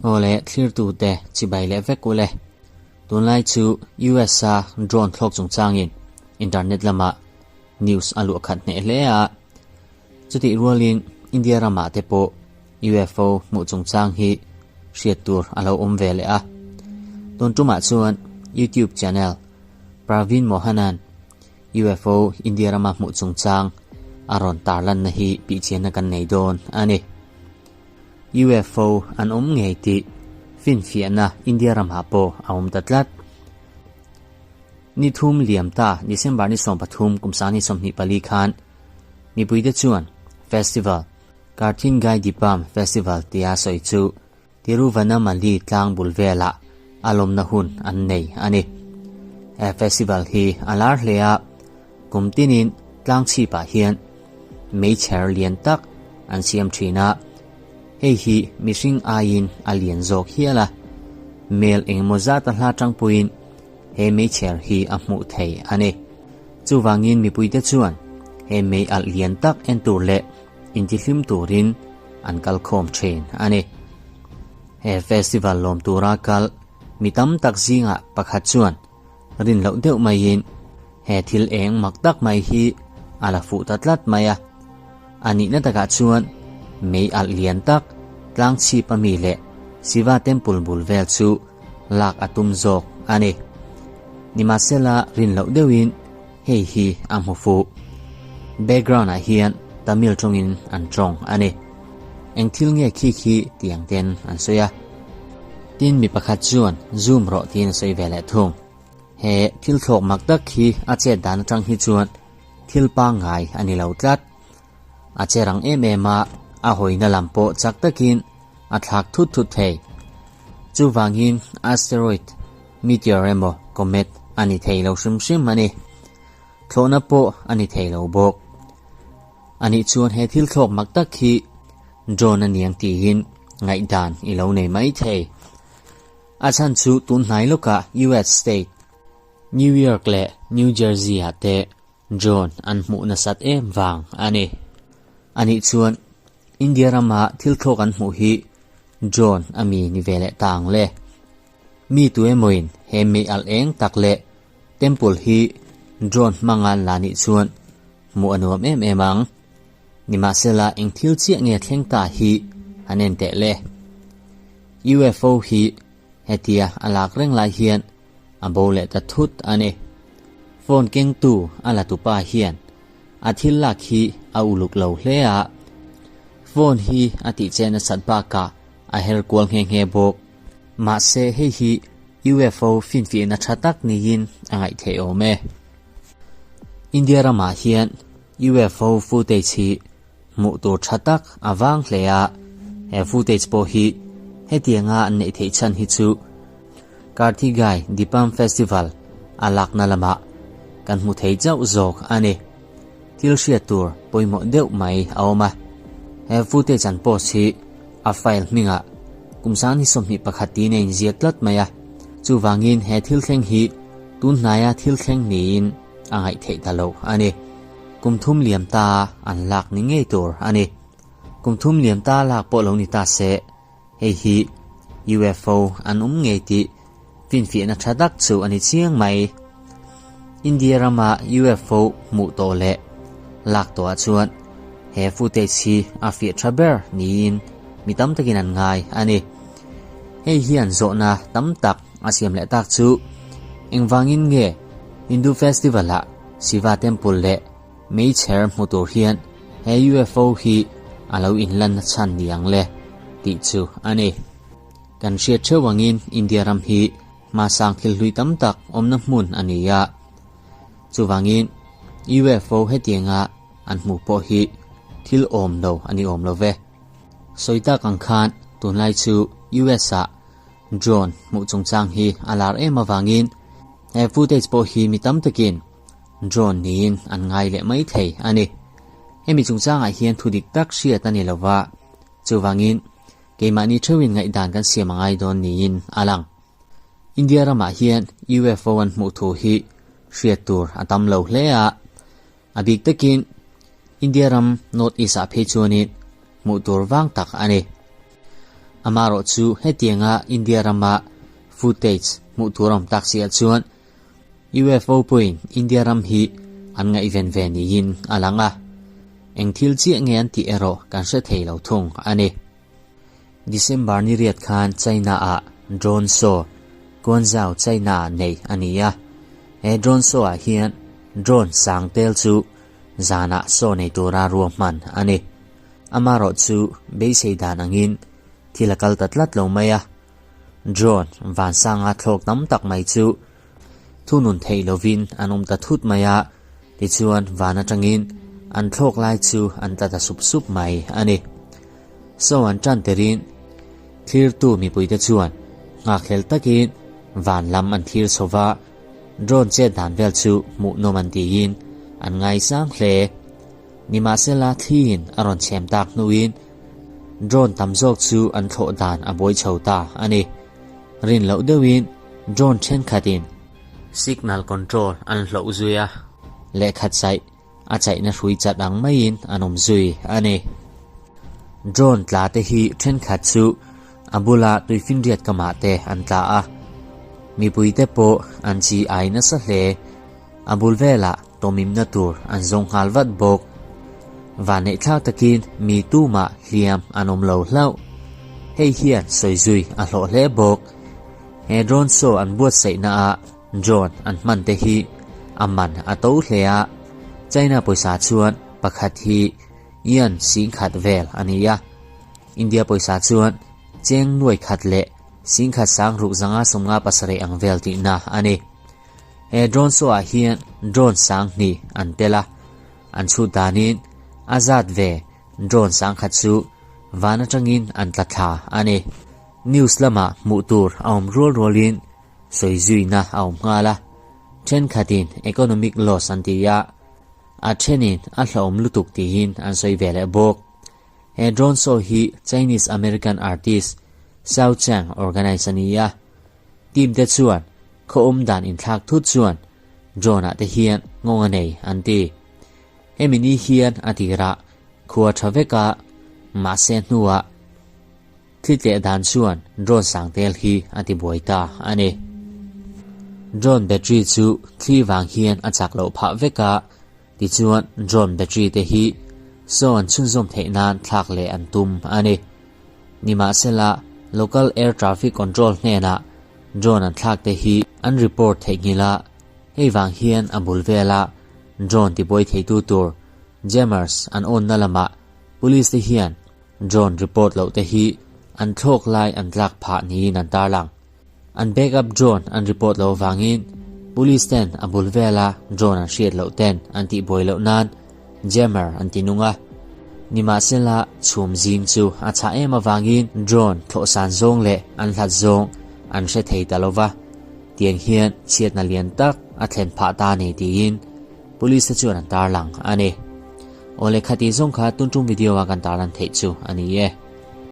Aw le thlirtute chibai leh vek ule. Tunlai chu US a drone thlawk chungchangin internet lamah news a luah khat hneh hle a. Chutih rualin India ramah te pawh UFO hmuh chungchang hi hriat tur a lo awm ve leh a. Tun tumah chuan YouTube channel Praveen Mohanan UFO India rama hmuh chungchang a rawn tarlanna hi pihchianna kan nei dawn a ni. UFO an awm ngei tih finfiahna India ramah pawh a awm ta tlat. Ni thum liam ta December ni 13 kum sang ni 24 khan mipuite chuan festival Karthingai Deepam Festival tia sawi chu Tiruvanamali tlang bul velah a lawmna hun an nei a ni. He festival hi a lar hle a, kum tinin tlang chhipah hian meichher lian tak an siam thin a, hei hi mihring aiin a lian zawk hial a, mel engemaw zat a hla tangpuiin he meichher hi a hmuh thei a ni. Chuvangin mipuite chuan he mei alh lian tak en tur leh intihlim turin an kal khawm thin a ni. He festival lawm tura kal mi tam tak zingah pakhat chuan rin loh deuh maiin he thil eng mak tak mai hi a la fuh ta tlat mai a. A nihna takah chuan mei alh lian tak tlang chhip ami leh Shiva temple bul vel chu lak a tum zawk a ni. Nimahsela rin loh deuhin hei hi a hmu fuh. Background ah hian Tamil tawngin an tawng a ni. Eng thil nge khi khi tih ang ten an sawi a. Tin mi pakhat chuan zoom rawh tiin a sawi ve leh thung. He thil thlawk mak tak hi a chet dan atang hi chuan thil pangngai a ni lo tlat. A che rang em em a, a hawina lam pawh chak takin a thlak thut thut thei. Chuvangin asteroid, meteor emaw comet a ni thei lo hrim hrim a ni. Thlawhna pawh a ni thei lo bawk. Anih chuan he thil thlawk mak tak hi drone a niang tiin ngaihdan i lo nei mai thei. A chhan chu tun hnai lawkah US state, New York leh New Jersey ah te Drone an hmuh nasat em vang a ni. Anih chuan India rama thil thlawk an hmuh hi drone a mi ni ve leh ta ang le. Mi tu emawin he mei alh eng tak leh temple hi drone hmanga an la nih chuan hmuh a nuam em em ang. Nimahsela eng thil chiah nge thleng ta hi han en teh le. UFO hi hetia a lak reng lai hian a bo leh ta thut a ni. Phone kengtu a la tupa hian a thil lak hi a uluk lo hle a, phone hi a tih che nasat bakah a her kual nghe nghe bawk. Mahse hei hi UFO finfiahna tha tak niin a ngaih theih awm e. India ramah hian UFO footage hi hmuh tur tha tak a vang hle a, he footage pawh hi hetianga an neih theih chhan hi chu Karthigai Deepam Festival a lakna lamah kan hmu thei chauh zawk a ni. Thil hriat tur pawimawh deuh mai a awm a, he footage an post hi a file hmingah kum 2021 tiin a inziak tlat mai a, chuvangin he thil thleng hi tun hnaia thil thleng niin a ngaih theih ta lo a ni. Kum thum liam ta an lak ni ngei tur a ni. Kum thum liam ta lak pawh lo ni ta se, hei hi UFO an awm ngei tih finfiahna tha tak chu a ni chiang mai. India rama UFO hmuh tawh leh lak tawhah chuan he footage hi a fiah tha ber niin mi tam takin an ngai a ni. Hei hian zawhna tam tak a siam leh tak chu engvangin nge Hindu festival-ah Shiva temple leh meichher hmu tur hian he UFO hi a lo inlanna chhan ni ang le tih chu a ni. Kan hriat theuh angin India ram hi hmasang thil hlui tam tak awmna hmun a ni a, chuvangin UFO hetianga an hmuh pawh hi thil awm lo a ni awm lo ve. Sawi tak ang khan tunlai chu US ah Drone hmuh chungchang hi a lar em avangin he footage pawh hi mi tam takin drone niin an ngai leh mai thei a ni. Hemi chungchangah hian thu dik tak hriat a ni lova, chuvangin keimahni theuhin ngaihdan kan siam a ngai dawn niin a lang. India ramah hian UFO an hmuh thu hi hriat tur a tam lo hle a, a bik takin India ram North East ah phei chuanin. hmuh tur vang tak a ni. Amaherawhchu hetianga India rama footage hmuh tur a awm tak siah chuan UFO pawhin India ram hi an ngaihven ve niin a lang a, eng thil chiah nge an tih erawh kan hre thei lo thung a ni. December ni riat khan China-ah drone show Guangzhou, China-ah neih a ni a, he drone show-ah hian drone sang tel chu zanah show nei tura ruahman a ni. Amaherawhchu beisei dan angin thil a kal ta tlat lo mai a, Drone vansanga thlawk tam tak mai chu thunun theih lovin an awm ta thut mai a, tichuan van atangin an thlawk lai chu an tla ta sup sup mai a ni. Saw an tan terin thlirtu mipuite chuan nghakhlel takin van lam an thlir chho va, drone chet dan vel chu hmuhnawm an tiin an ngaisang hle. Nimahsela thliin a rawn chhem tak hnuin Drone tam zawk chu an thlawh dan a buai chho ta a ni. Rin loh deuhin drone thenkhatin signal control an hloh zui a, lehkha chaih a chaihna hrui chat ang maiin an awm zui a ni. Drone tla te hi thenkhat chu a bula tuifinriat kamah te an tla a, mipuite pawh an chi ai nasa hle. A bul velah tawmimna tur an zawng nghal vat bawk. Vanneihthlak takin mi tumah hliam an awm lo hlauh. Hei hian sawi zui a hlawh hle bawk. He drone show an buatsaihnaah drone an hman te hi a man a to hle a, China pawisa chuan pakhat hi yuan 10,000 vel a ni a, India pawisa chuan cheng nuai khat leh 10,000 sang ruk 557 ang vel tihna a ni. He drone show ah hian drone 2000 an tel a, an chhut danin a zat ve drone 10,000 chu van atangin an tla thla a ni. News lamah hmuh tur a awm rual rualin sawi zuina a awm nghal a, thenkhatin economic loss an ti a, a thenin a hlauhawm lutuk tiin an sawi ve leh bawk. He drone show hi Chinese American artist Xiao Chang organise a ni a, Team te chuan khaw awm dan inthlak thut chuan drone ah te hian nghawng a nei an ti. Hemi ni hian a tirah khua tha vek a, mahse hnuah thli tleh dan chuan drone sang tel hi a ti buai ta a ni. Drone battery chu thli vang hian a chak loh phah vek a, tichuan drone battery te hi sawn chhunzawm theih nan thlak leh an tum a ni. Nimahsela, Local Air Traffic Control hnenah drone an thlak te hi an report theihnghilh a, hei vang hian a bul vela drone tibuai theitu tur jammers an awnna lamah police te hian drone report loh te hi an thlawk lai an tlak phah niin an tarlang. An backup drone an report loh vangin police ten a bul vela drone an hriat loh ten an tihbuai loh nan jammer an ti nung a. Nimahsela chhum zing chu a chhah em avangin drone thlawhsan zawng leh an hlat zawng an hre thei ta lova, tiang hian chhiatna lian tak a thlen phah ta ni tiin police te chuan an tarlang a ni. Awle khati zawng kha tun tum video a kan tarlan theih chu a ni e.